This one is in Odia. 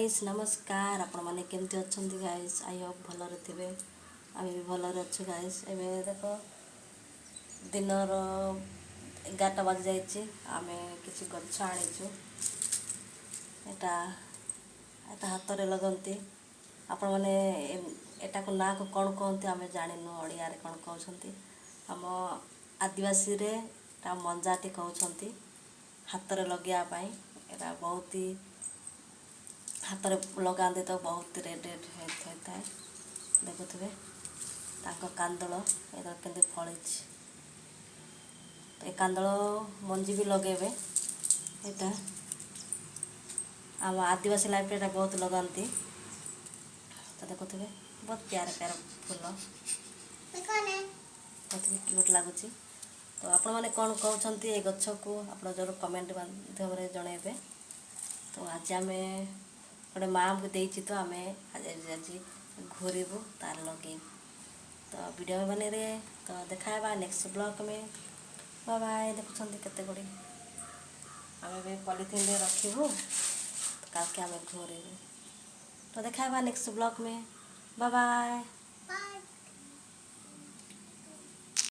ନମସ୍କାର। ଆପଣମାନେ କେମିତି ଅଛନ୍ତି ଗାଇସ୍? I Hope ଭଲରେ ଥିବେ। ଆମେ ବି ଭଲରେ ଅଛୁ ଗାଇସ୍। ଏବେ ଦେଖ, ଦିନର 11ଟା ବାଜି ଯାଇଛି। ଆମେ କିଛି ଗଛ ଆଣିଛୁ। ଏଟା ଏଟା ହାତରେ ଲଗାନ୍ତି। ଆପଣମାନେ ଏଟାକୁ ନାଁକୁ କ'ଣ କହନ୍ତି, ଆମେ ଜାଣିନୁ। ଓଡ଼ିଆରେ କ'ଣ କହୁଛନ୍ତି? ଆମ ଆଦିବାସୀରେ ଏଟା ମଞ୍ଜାଟି କହୁଛନ୍ତି। ହାତରେ ଲଗେଇବା ପାଇଁ ଏଟା ବହୁତ, ହାତରେ ଲଗାନ୍ତି ତ ବହୁତ ରେଡ଼୍ ରେଡ଼୍ ହୋଇଥାଏ। ଦେଖୁଥିବେ ତାଙ୍କ କାନ୍ଦଳ ଏଟା କେମିତି ଫଳିଛି। ଏ କାନ୍ଦଳ ମଞ୍ଜି ବି ଲଗେଇବେ। ଏଇଟା ଆମ ଆଦିବାସୀ ଲାଇଫ୍ରେ ଏଇଟା ବହୁତ ଲଗାନ୍ତି। ତ ଦେଖୁଥିବେ, ବହୁତ ପ୍ୟାରା ପ୍ୟାରା ଫୁଲ, ବହୁତ କ୍ୟୁଟ୍ ଲାଗୁଛି। ତ ଆପଣମାନେ କ'ଣ କହୁଛନ୍ତି ଏ ଗଛକୁ, ଆପଣ ଜରୁର କମେଣ୍ଟ ମାଧ୍ୟମରେ ଜଣାଇବେ। ତ ଆଜି ଆମେ ଗୋଟେ ମା ଆମକୁ ଦେଇଛି, ତ ଆମେ ଆଜି ଆଜି ଘୋରିବୁ, ତାର ଲଗେଇବୁ। ତ ଭିଡ଼ିଓ ବନେଇରେ। ତ ଦେଖା ହେବା ନେକ୍ସଟ ବ୍ଲଗ୍ ମେ। Bye bye. ଦେଖୁଛନ୍ତି କେତେ ଗୁଡ଼ିଏ, ଆମେ ଏବେ ପଲିଥିନରେ ରଖିବୁ, କାଲକେ ଆମେ ଘୋରିବୁ। ତ ଦେଖା ହେବା next blog May. Bye bye.